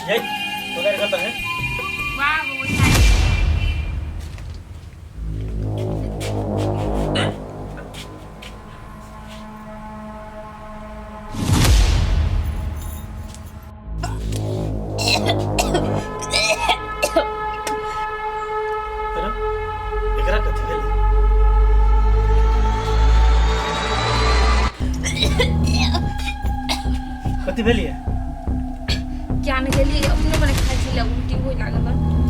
ये कोदारि कतऽ है? वाह वो अरे, एकरा कथी भेलै? कथी भेलियै? क्या ने गेलियै, अपने मने खाइ छलै, उल्टी होय लागल।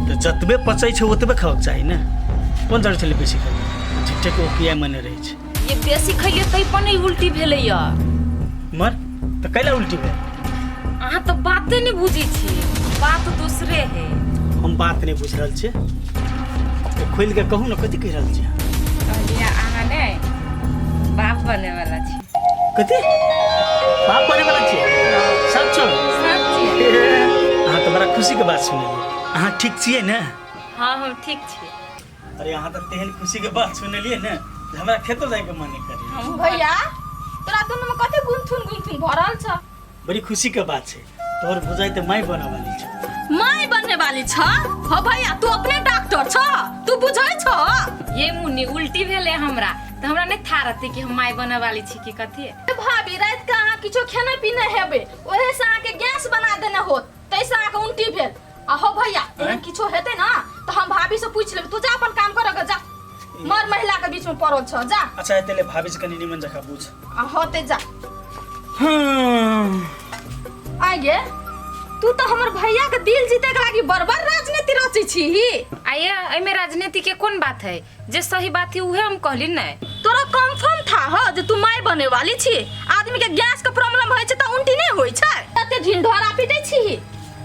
तऽ जतबे पचै छै ओतबे खावक चाही ने। कोन जरूरी छलै बेसी खाइ? झिट्टे के ओकिया मने रहै छै। ये बेसी खैलियै तै पर नहि उल्टी भेलैया। मर तऽ कैला उल्टी भेल? अहाँ तऽ बाते नहि बुझै छी, बात दोसरे है। हम बात नहि बुझि रहल छियै, तऽ खोलि कऽ कहू ने, कथी कहि रहल छियै? कहलियै अहाँ ने बाप बने वाला छी। कथी, बाप बने वाला छियै? सच? सच छियै। अहाँ तऽ बड़ा खुशीके बात सुनेलियै। अहाँ ठीक छियै ने? हाँ, हम ठीक छियै। अरे, अहाँ तऽ तेहन खुशीके बात सुनेलियै ने जे हमरा खेतो जाइके मन नहि करै। भैया, तोरा दुनू में कते गुनथुन गुनथुन भरल छ? बड़ी खुशीके बात छै, तोहर भौजाई तऽ माय बनऽ वाली छै। माय बनने वाली छ? हो भैया, तू अपने डॉक्टर छ, तू बुझै छ? ये मुन्नी, उल्टी भेलै हमरा तऽ हमरा नहि था रहतै कि हम माय बने वाली छी कि कथी। ए भाभी, रात के अहाँ किछो खेने पीने हेबे, ओहे से अहाँ के गैस बना देने होत, तैसे अहाँ के उल्टी भेल। आ हो भैया, एहन किछो हेतै ना तऽ हम भाभी से पूछ लेबै। तू जा, अपन काम कर जा, मर महिला के बीच में पड़ल छ, जा। अच्छा, एते ले भाभी से कनि निमन जकाँ बुझ। आ होते जा। आगे तू तो हमर भैया के दिल जीते के लागी बरबर राजनीति रचै छी। आइए, एहिमे राजनीति के कोन बात है? जे सही बात है उहे हम कहली ने। तोरा कंफर्म था हो जे तू माय बने वाली छी? आदमी के गैस के प्रॉब्लम होइ छै त उल्टी नहीं होइ छै? कते ढिंढोरा पीटै छी।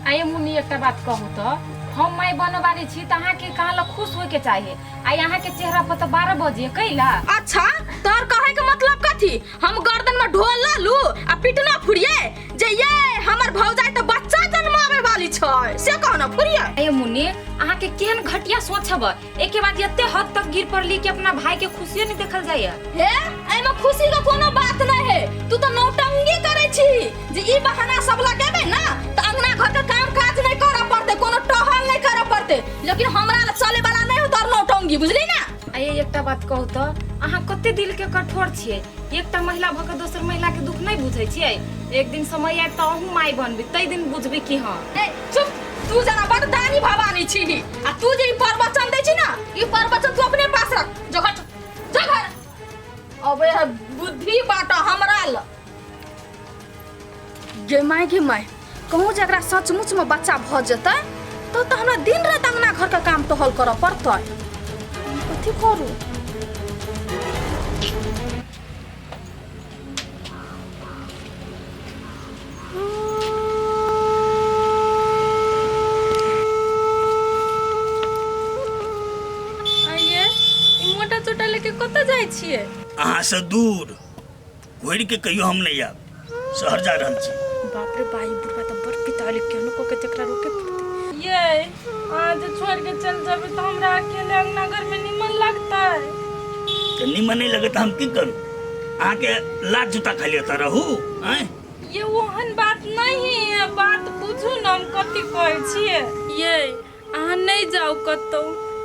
आइए मुन्नी, एकटा बात कहू तऽ, हम माय बने वाली छी तऽ अहाँके कहाँ लग खुश होइके चाही। आइ अहाँके चेहरा पर तऽ 12 बजे कैला। अच्छा, तोहर कहे के मतलब कथी? हम गर्दन में ढोल ला लू आ पिटना फुरिए जे ये हमर भौजाई त बच्चा जन्मावे वाली छै, से कहो ना फुरिए? आइए मुन्नी, अहाँके केहन घटिया सोच हब। एके बाद एते हद तक गिर पड़ली कि अपना भाई के खुशियो नहीं देखल जाइए। हे, एहिमे खुशी के कोनो बात नहीं है। तू तो नौटंकी करे छी जे ई बहाना सब लगेबे ना त अंगना घर के काम काज नहीं करे पड़ते, कोनो टहल नहीं करे पड़ते, लेकिन हमरा ला चले वाला नहीं हो तोर नौटंकी, बुझली ना? आइए, एकटा बात कहू तऽ, अहाँ कते दिल के कठोर छियै। एकटा महिला भऽ के दोसर महिला के दुख नहीं बुझै छियै। एक दिन समय आयत तऽ अहूँ माय बनबै, तै दिन बुझबै कि हाँ। ए चुप, तू जना बड़ दानी भवानी छी आ तू जे ई प्रवचन दै छी ना, ई प्रवचन तू अपने पास रख। जो घर, जो घर। अबे है बुद्धि बाटा हमरा ल। गे माय, गे माय, कहूँ जकरा सचमुच में बच्चा भऽ जेतै तो हमरा दिन रात अंगना घर के काम टहल करऽ पड़तै। कथी करू? आइए, ई मोटा चोटा लेके कतऽ जाइ छियै? अहाँ से दूर घुरि के कहियो हम नहि आयब, शहर जा रहल छी। बाप रे बाई, बुढ़वा तऽ बड़ पिताली, केहनो कऽ के तकरा रोके पड़तै। ये अहाँ जे छोड़ के चल जेबै तऽ हमरा अकेले अंगना घर में निमन लगतै? तऽ निमन नहि लगत हम की करू? अहाँके लात जूता खाली ओतऽ रहू आँय? ये ओहन बात नहीं है, बात बुझू न हम कथी कहै छियै। ये अहाँ नहि जाउ कतौ,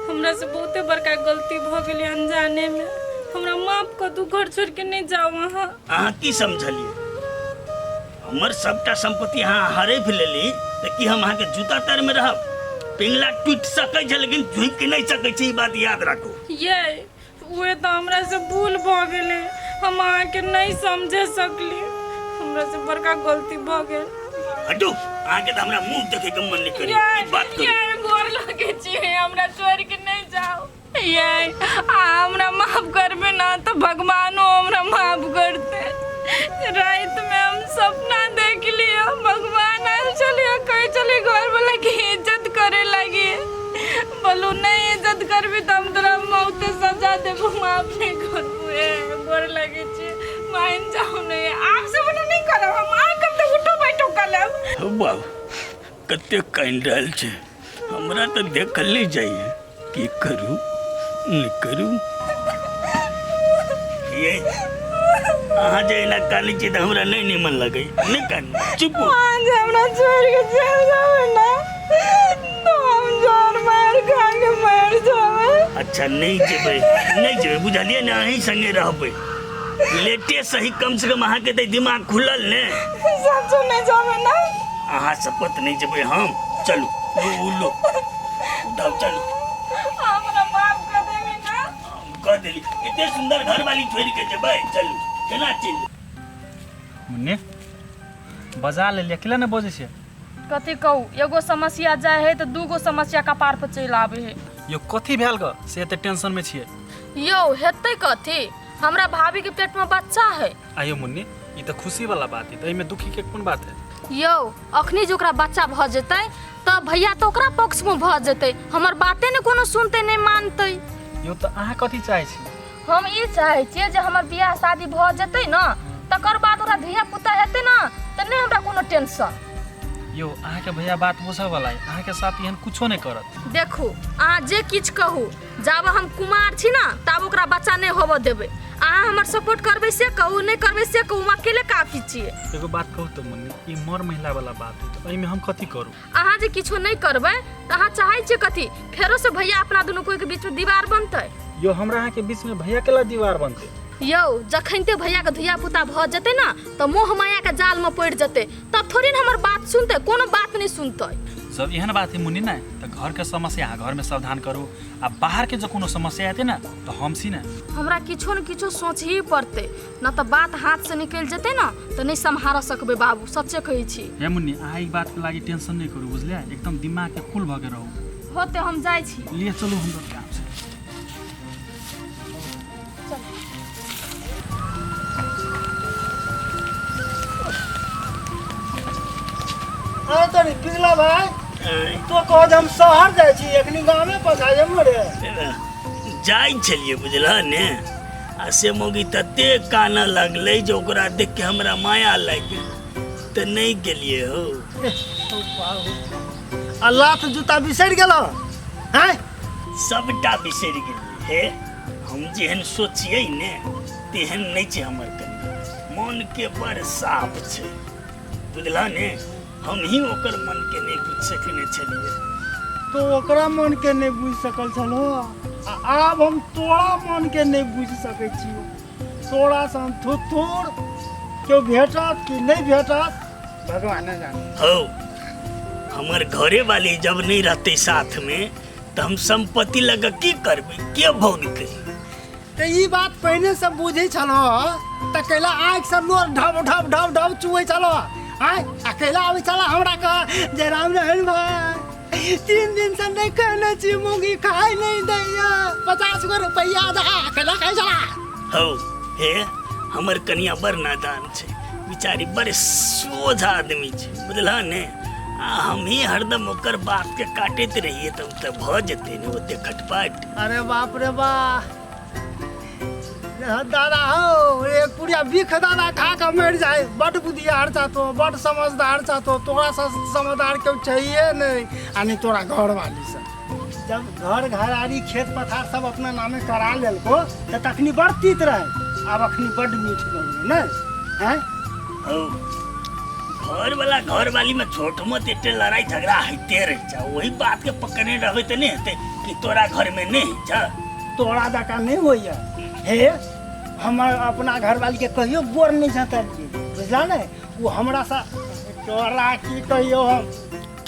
हमरा से बहुते बड़का गलती भऽ गेलै अनजाने में, हमरा माफ कऽ दू, घर छोड़ के नहि जाउ अहाँ। अहाँ की समझलियै? हमर सबटा संपत्ति अहाँ हड़पि लेली तऽ की हम अहाँके जूता तर में रहब? पिंगला टूटि सकै छै लेकिन झुकि नहि सकै छै, ई बात याद राखू। ये उहे तऽ हमरा से भूल भऽ गेलै, हम अहाँके नहि समझे सकली, हमरा से बड़का गलती भऽ गेल। हटू, अहाँके तऽ हमरा मुँह देखे के मन नहि करी। ई बात करू। ये गोर लगे छी, हमरा छोड़ के नहीं जाओ। ये आ हमरा माफ करबे ना तो भगवानो हमरा माफ करते। रात में हम सपना देख लियो, भगवान आयल छलिए, कहै छलिए घर वाला के इज्जत करे लागी, बोलू नहीं इज्जत करबी तो हम तोरा मौते सजा देबो, माफ नहीं करबो। ए गोर लगे छी, मान जाओ, नहीं आप सब नहीं करब, हम आ कब तक उठो बैठो कर लेब। बाबू कते कानि रहल छै, हमरा तऽ देखल नहि जाइए। की करू, नहि करू? ये अहाँ जे एना कानै छी तऽ हमरा नहि नीमन लगै नहि कानू चुप अहाँ जे हमरा छोड़ि के चलि जेबै ने तऽ हम जहर मारि खा के मरि जेबै। अच्छा नहि जेबै नहि जेबै बुझलियै ने अहीं संगे रहबै लेटे सही कम से कम अहाँके तऽ दिमाग खुलल ने। सचो नहि जेबै ने? अहाँ शपथ नहि जेबै हम। चलू लो लो उठाउ चलू। हमरा माफ कऽ देबै ने? कह देली एते सुंदर घर वाली छोड़ के जेबै चलू केना चलि। मुन्नी बजा ले अकेले ने बजै छै। कथी कहू एगो समस्या जाय है तऽ दूगो समस्या कपार पर चलि आबै है। यो कथी भेल ग से एते टेंशन में छियै? यौ हेतै कथी हमरा भाभी के पेट में बच्चा है। आयो मुन्नी ई तऽ खुशी वाला बात है तऽ एहिमे दुखी के कोन बात है? यौ अखनी जे ओकरा बच्चा भऽ जेतै तऽ भैया तऽ ओकरा पक्ष में भऽ जेतै हमर बाते ने कोनो सुनतै नहि मानतै। यौ तऽ अहाँ कथी चाहै छी? हम ई चाहै छियै जे हमर बियाह शादी भऽ जेतै ने तकर बाद ओकरा धिया पुता हेतै ने तऽ नहि हमरा कोनो टेंशन। यौ अहाँके भैया बात बुझऽ वाला है अहाँके साथ एहन कुछो नहि करत। देखू अहाँ जे किछु कहू जाबे हम कुमार छी ने ताबे ओकरा बच्चा नहि होबऽ देबै। अहाँ हमर सपोर्ट करबै से कहू नहि करबै से कहू हम अकेले काफी छियै। एगो बात कहू तऽ मुन्नी ई मर महिला वाला बात है तऽ एहिमे हम कथी करू? अहाँ जे किछो नहि करबै तऽ अहाँ चाहै छियै कथी फेरो से भैया अपना दुनू कोई के बीच में दीवार बनतै? यौ हमरा अहाँके बीच में भैया केला दीवार बनतै? यौ जखनते भैया के धिया पुता भऽ जेतै ने तऽ मोह माया के जाल में पड़ि जेतै तब थोड़ी ने हमर बात सुनतै कोनो बात नहि सुनतै। जब एहन बात है मुन्नी ने तऽ घर के समस्या अहाँ घर में सावधान करू आ बाहर के जो कोनो समस्या हेतै ने तऽ हम छी ने। हमरा किछो ने किछो सोचही पड़तै न तऽ बात हाथ से निकलि जेतै ने तऽ नहि सम्हार सकबै बाबू सच्चे कहै छी। हे मुन्नी अहाँ ई बात के लागि टेंशन नहि करू बुझलियै एकदम दिमाग के कुल भऽ के रहू। होते हम जाइ छी। लिए चलू हमरो काम छै। अरे तोरी पिघला भाई तो कह जे हम शहर जाइ छी एखनी गामे पहुँचा जेबो रे। जाइ छलियै बुझलह ने आ से मौगी तते कानऽ लगलै जे ओकरा देख के हमरा माया लागि गेल तऽ नहि गेलियै हौ। आ लात जूता बिसरि गेलो हैं? सबटा बिसरि गेलियै हे हम जेहन सोचियै ने तेहन नहि छै हमर कनिया मन के बड़ साफ छै बुझलह ने हम ही ओकर मन के नहि बुझि सकने छलियै। तो ओकरा मन के नहि बुझि सकल छलो आ आब हम तोरा मन के नहि बुझि सकै छियो। तोरा सन थुथुर केओ भेटत कि नहि भेटत भगवान जाने। हौ हमर घरे वाली जब नहीं रहते साथ में तो हम संपत्ति लग की करबै के भोगतै? तऽ ई बात पहिने से बुझै छलो तऽ कैला आँखि से लोर ढब ढब ढब ढब चुऐ छलो आँय आ कैला आबै छला हमरा कह जे राम रहन भाई 3 दिन से नहीं कहने छी मूंगी खाइ नहीं दैया 50 गो रुपैया दे कैला खाइ छला। हौ हे हमर कनिया बड़ नादान छै बिचारी बड़ सोझ आदमी छै बुझलह ने आ हम ही हरदम ओकर बात के काटैत रहिए तब तऽ भऽ जेतै ने ओते खटपट। अरे बाप रे बा दादा हो एक पुड़िया बिख दादा खा के मर जाए बड बुधियार छा तो बड समझदार छा तो तोरा से समझदार केओ चाहिए नहीं आ नहीं तोरा घर वाली से। जब घर घरारी खेत पथार सब अपना नामे करा लेलको तऽ तखनी बड़ तीत रहे आब अखनी बड मीठ बन ने हैं? हौ घर वाला घर वाली में छोट मोट एते लड़ाई झगड़ा होइते रहे छै वही बात के पकड़ने रहबै तऽ नहीं हेतै कि तोरा घर में नहीं छै। तोरा दका नहीं होइया हे हमर अपना घरवाली के कहियो गोर नहीं जतलियै बुझला ने वो हमरा सा तोरा की कहियो हम।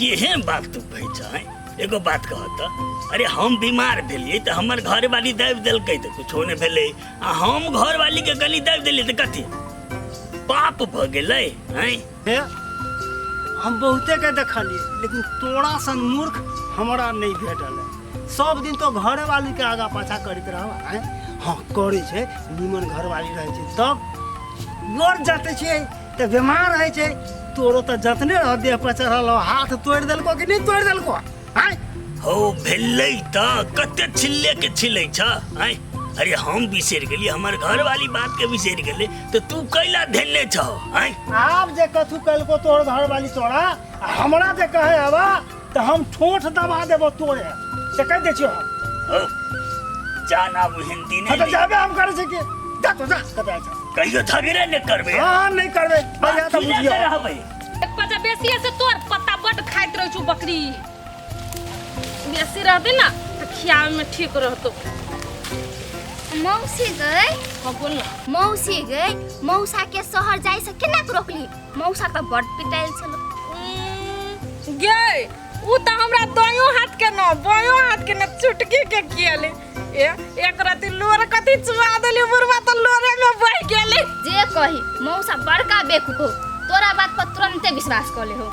केहन बात तू कहै छै एगो बात कह तऽ अरे हम बीमार भेलियै तऽ हमर घरवाली दाबि देलकै तऽ कुछो नहि भेलै आ हम घरवाली के गली दाबि देलियै तऽ कथी पाप भऽ गेलै हैं? हे हम बहुते के देखलियै लेकिन तोरा सन मूर्ख हमरा नहीं भेटल है। सब दिन तो घरे वाली के आगा पाछा करैत रह आँय? हाँ करै छै निमन घरवाली रहै छै तब गोर जतै छियै तऽ बीमार रहै छै तोरो तऽ जतने रह देह पर चढ़ल हो हाथ तोड़ि देलको कि नहि तोड़ि देलको आँय? हौ भेलै तऽ कते छिल्ले के छिलै छ आँय? अरे हम बिसरि गेलियै हमर घरवाली बात के बिसरि गेलै तऽ तू कैला धेने छह आँय? आब जे कथू कलको तोर घरवाली तोरा आ हमरा जे कहे आबा तऽ हम ठोठ दबा देबो तोरे से कहि दै छियौ हम। हौ जान आब हिंदी हाँ नहि तऽ जाबे हम करै छियै कि जा तो जा कतऽ जाइ छह। कहियो झगड़े नहि करबै। हाँ, नहीं करबै, बढ़िया तऽ की लए बुझियौ। के रहबै? एक पजा बेसी से तोर पत्ता बड खाइत रहै छौ बकरी। बेसी रहतै ना तऽ खियावे में ठीक रहतो। मौसी गई। हाँ बोल ना। मौसी गई, मौसा के शहर जाय से केना के रोकली? मौसा तऽ बड पिटाइल छलो। गे उ तऽ हमरा दायों हाथ के न बायों हाथ के न चुटकी के कियले। ए एक राति लोर कथी चुआ देली बुढ़वा तऽ लोरे में बह गेली। जे कही मौसा बड़का बेवकूफ हो, तोरा बात पर तुरंते विश्वास कर ले हो।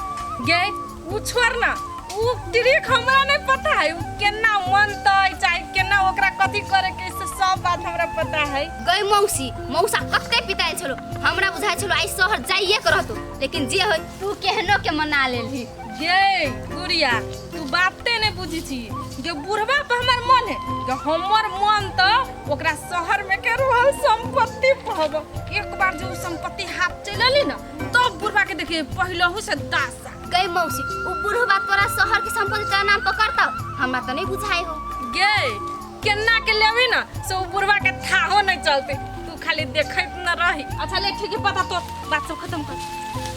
गे उ छोड़ ना, उ ट्रिक हमरा नहीं पता है, उ केना मनतै चाहे केना ओकरा कथी करे के से सब बात हमरा पता है। गई मौसी, मौसा कते पिटाइल छलो, हमरा बुझाइ छलो आइ शहर जाइए के रहतो, लेकिन जे होय तू केहनो के मना लेलही। गे गुड़िया तू बाते नहीं बुझी छी, जे बुढ़वा पर हमर मन है, जे हमर मन तो ओकरा शहर में के रहल संपत्ति पहब। एक बार जे उ संपत्ति हाथ चलली ना तब बुढ़वा के देखिए पहलहू से दासा। गई मौसी, उ बुढ़वा तोरा शहर के संपत्ति तोरा नाम पर करतौ, हमरा तो नहीं बुझाइ हो। गे केना के लेबी ना से उ बुढ़वा के थाहो नहीं चलते, तू खाली देखैत न रही। अच्छा ले ठीक है, पता तो बात सब खत्म कर।